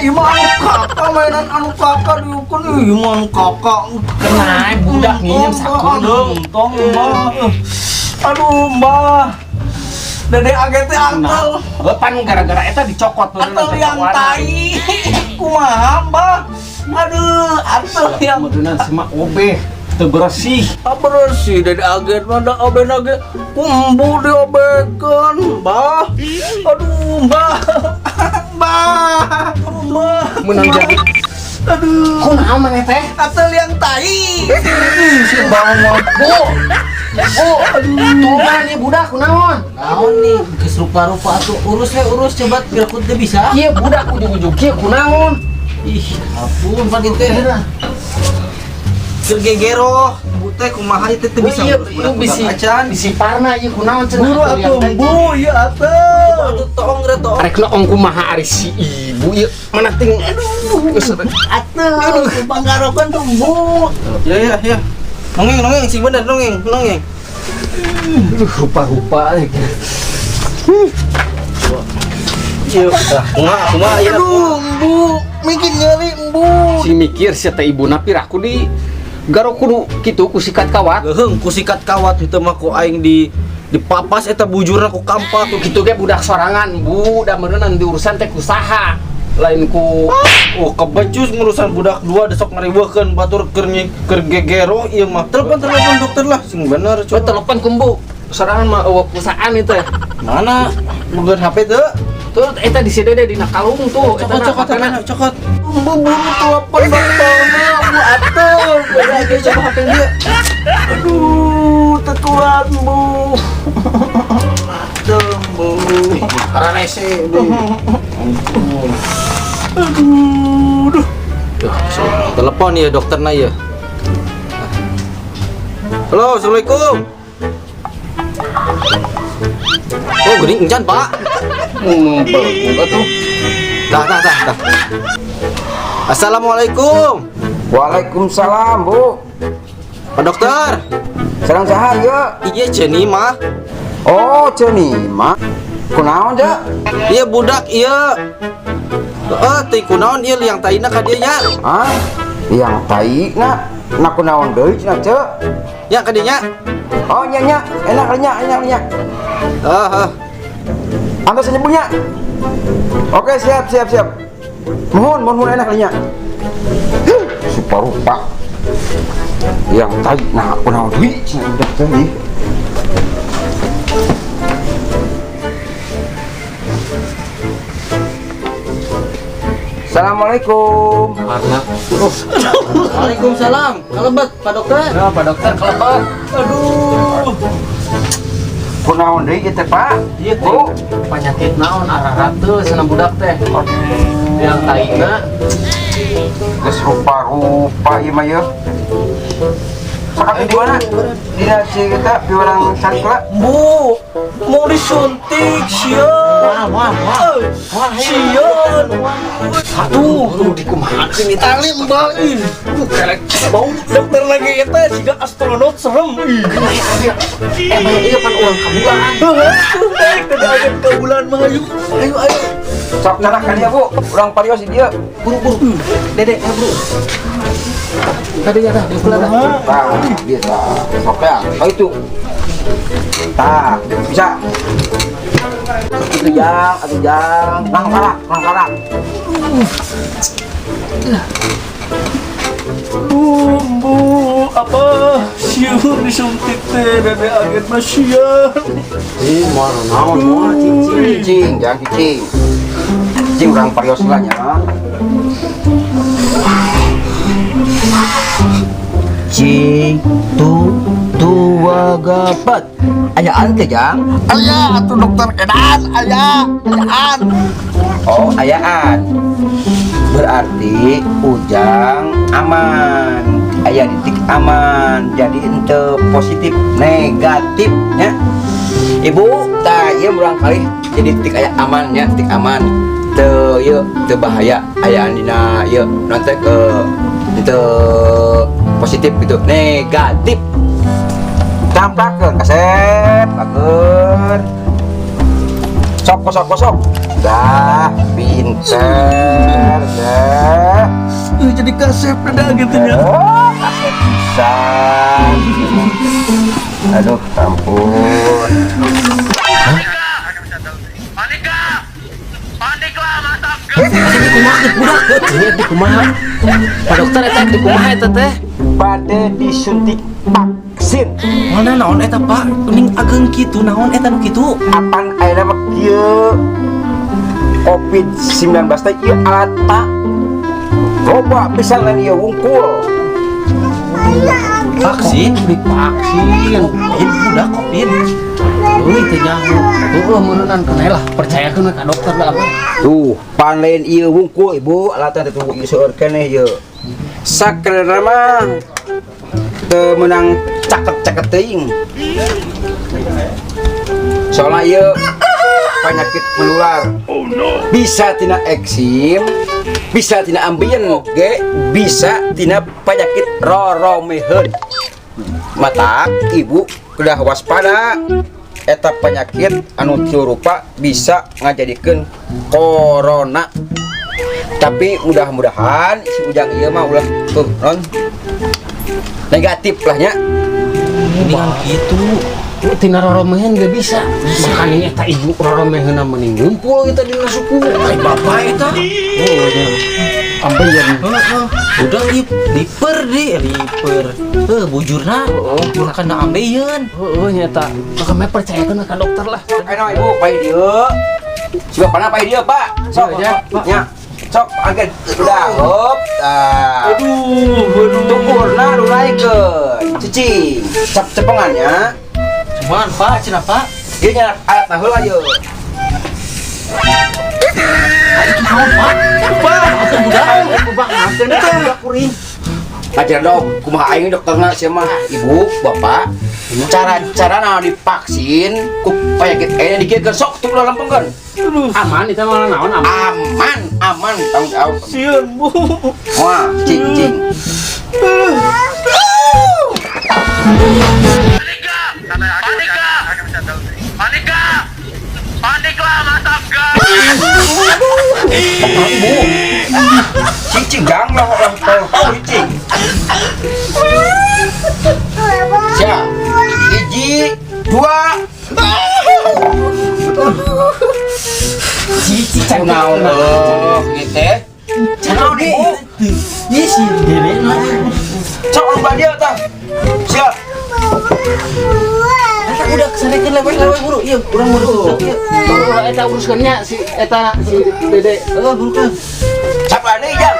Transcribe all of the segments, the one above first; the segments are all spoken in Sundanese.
Ieu mah anu kakak mainan anu kakak diukeun ieu mah anu kakak. Kena budak nginjem sakudeung. Tong mbah. Aduh mbah. Dede Aget teh angkel. Pan gara-gara eta dicokot Antel yang tai. Kumaha mbah? Aduh, antel yang Meureunna sima obeh teu bersih. Bersih Dede Aget mah da obeh ge kumbu diobekeun, mbah. Aduh, mbah. Mbah. Mbah. Menang jadi. Aduh. Kunaon maneh teh? Antel yang tai. Si mbah mah. Bu. Bu, aduh, tolongan ieu budak kunaon? Naon nih, geus rupa-rupa atuh urus we urus coba piraku teu bisa. Ieu budak ujug-ujug kieu kunaon? Ih, ampun pan ieu teh. Keur gegero, bu teh kumaha ieu teh teu bisa Ieu ngurus ieu budak-budak bisi acan. bisi parna ieu kunaon cenah Buru antel yang atuh, tai. Bu, ieu atuh. Atuh toong re toong. Arek noong kumaha ari si ibu ieu mana ting aduh geus Atuh, banggarokeun tuh, Bu. Ya ya ya. Nongeng nongeng sing bener nongeng nongeng. Aduh, rupa-rupa Ieu lah kumaha kumaha ieu. Aduh, Bu, mikir nyeri, Bu. Si mikir sia teh ibuna piraku di garo kudu kitu ku sikat kawat. Geuheung ku sikat kawat henteu mah ku aing di dipapas eta bujurna ku kampak. Tuh kitu ge budak sorangan, Bu, da meureunna diurusan teh ku saha? Lain ku Oh, kebecus ngurusan budak dua desok ngariweukeun batur keur keur gegero ieu mah. Telepon telepon dokter lah sing bener coba coba. telepon ku Bu. Sorangan mah eueuh kusaan itu. Mana? Boga HP teu? Tuh eta di si Dede dina kalung tuh. Eta Cokot cokot na- HP-na, cokot. Bu, buru telepon dokterna, Bu atuh. Beda ge coba HP dia. Aduh, tekuat, Bu. Atuh, Bu. Kararese deui. Aduh, duh. Duh, telepon ya dokterna ya. Halo, assalamualaikum. Oh, geuning encan, Pak. Ngumpul atuh. Tah, tah, tah, tah. Assalamualaikum. Waalaikumsalam, Bu. Pak dokter. Sareng saha ieu? Iya Ceni mah. Oh, Ceni mah. Kunaon, Cek? Iya budak iya. Eh, teh kunaon ieu liang taina ka dieu nya. Hah? Yang tai na. Na kunaon deui cenah, Cek? Ya ka dieu nya. Oh, nya nya, enak nya, enak nya. Ah, ah. Antos nyebutnya. Oke, siap, siap, siap. Mohon, mohon enak nya. Super rupa. Yang tai nah kunaon deui cenah budak teh ih. Assalamualaikum. Karena Waalaikumsalam. Kalebet, Pak Dokter. Nah, Pak Dokter kelebet. Aduh. Kunaon deui ieu teh, Pak? Ieu teh Bu. penyakit naon ararateus cenah budak teh. Yang taina Geus rupa-rupa ieu mah yeuh. Sok di mana? Dina si eta piwarang sakla. Bu, mau disuntik, sieun. Wah, wah, wah. Sieun. Aduh, tuh dikumahakeun ieu teh. Tali mbah ih. Bau dokter lagi eta siga astronot serem ih. Emang ieu pan urang ka bulan. Tuh, Dede Aget ka bulan mah ayo. Ayo ayo. Sok nyalah ka dieu, Bu. Urang parios di dieu. Buru-buru. Dede, eh, bro. Tadi ya dah, di sebelah dah. Tah, dia tah. Sok ya. Oh itu. Tah, bisa. Itu jang, atuh jang. Nang karak, nang karak. Bu, apa sieun disuntik teh Dede Aget mah sieun. Ih, moal naon moal cicing. Cicing, jangan cicing. Cicing urang parios lah nya. Cing tu tua gapat. Ayaan teh jang? Aya atuh dokter edan, aya, ayaan. Oh, ayaan. Berarti Ujang aman. Aya titik aman. Jadi ente positif, negatif nya. Ibu, tah ieu urang kali jadi titik aya aman nya, titik aman. Teu ieu teu bahaya ayaan dina ieu nanti ke ente positif gitu, negatif. Tampakeun kasep, bager. Sok kosok kosok. Dah, pinter dah. Jadi kasep dah gitu nya. Oh, kasep pisan. Aduh, ampun. Ini kumaha? Pak dokter eta di kumaha eta teh? Bade disuntik vaksin. Mana naon eta Pak? Mending ageng kitu naon eta nu kitu? Apan ayeuna mah kieu COVID-19 teh ieu alat Pak. Loba pisan lain ieu wungkul. Vaksin? Divaksin. Covid budak Covid. Euy teu nyaho. Heueuh meureunan keneh lah, percayakeun we ka dokter lah. Tuh, pan lain ieu wungkul ibu, alatna teh tuh ieu seueur keneh ieu. Sakeuna mah teu meunang caket-caket teuing. Soalnya ieu penyakit menular. Bisa tina eksim, bisa tina ambeien ge, bisa tina penyakit roromeheun. Matak ibu kedah waspada eta penyakit anu tilu rupa bisa ngajadikeun corona. Tapi mudah-mudahan si Ujang ieu mah ulah tuh non negatif lah nya. Mendingan kitu. Tina roromeheun ge bisa. Makanya eta ibu roromeheunna mending ngumpul kita dina suku. Ai bapak eta. Oh nya. Ambeien. Heeh. Udah liper di liper. Heuh bujurna. Bujur kana ambeien. Heueuh nya eta. Maka percayakeun ka dokter lah. Ayo ibu pai dieu. Si bapana pai dieu, Pak. Sok Iya, nya. Sok angkeun. Udah, hop. Tah. Aduh, aduh. Tukurna nu naikeun. Cicing. Cap cepengannya. Cuman Pak, cenah Pak. Ieu nya alat heula ieu. Ngajar dok, kumaha aing dokterna sia mah, ibu, bapak. Cara-cara naon divaksin ku penyakit eh dikiekeun sok tuh ulah lempengkeun. Aduh, Aman itu mah naon aman. Aman, aman tanggung jawab. sieun bu. Wah, cing cing. Ibu. Cicing gang lah lah tahu tahu cicing. Siap. Hiji, dua. Cici Kunaon eueuh kieu teh. Kunaon ibu? Ieu si Dede na. Sok lu dia tah. Siap. Eta udah kesarekeun lewat-lewat buru. Ieu urang buru budak ieu. Tunggu eta uruskeunnya si eta si Dede. Heuh buru kan. Siapa nih, Jang?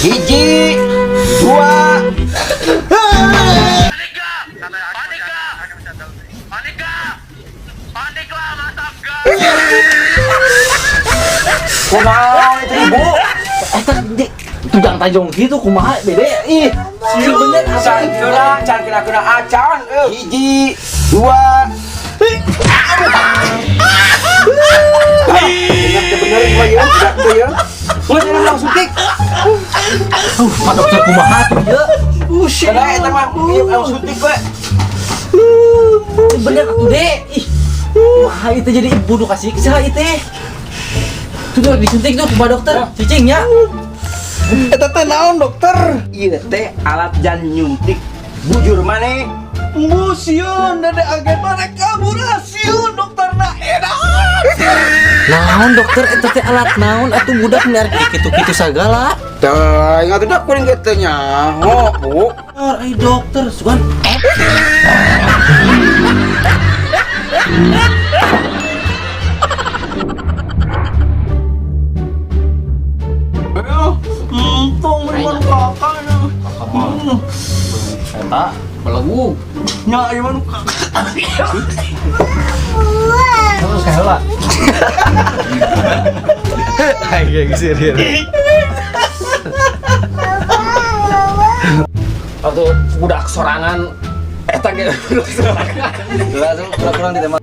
Hiji, dua. Kunaon itu ibu? Eta di tujang tajong kitu kumaha Dede ih. Sieun bener Can kena, can kena kena acan. Hiji, dua. Ingat bener ieu ya, tidak tuh ya. Geus enak langsung tik. Pak dokter kumaha tuh ieu? Kena eta mah ieu langsung suntik we. Bener atuh Dek. Ih. Kumaha ieu teh jadi ibu nu kasiksa ieu teh. Tuh tuh disuntik tuh ku Pak dokter. Cicing nya. Eta teh naon dokter? Ieu teh alat jan nyuntik bujur maneh. Bu sieun dede agen mana kabur ah sieun dokterna edan. Naon dokter eta teh alat naon atuh budak nyari kitu-kitu sagala. Tah, ingat udah kuring kitu nyaho, Bu. Ai dokter sugan Untung mun kakak nya. Eta belegu. Nya ieu mah nu kakak. Terus kaheula. Atau budak sorangan eta ge budak sorangan. Langsung kurang-kurang ditembak.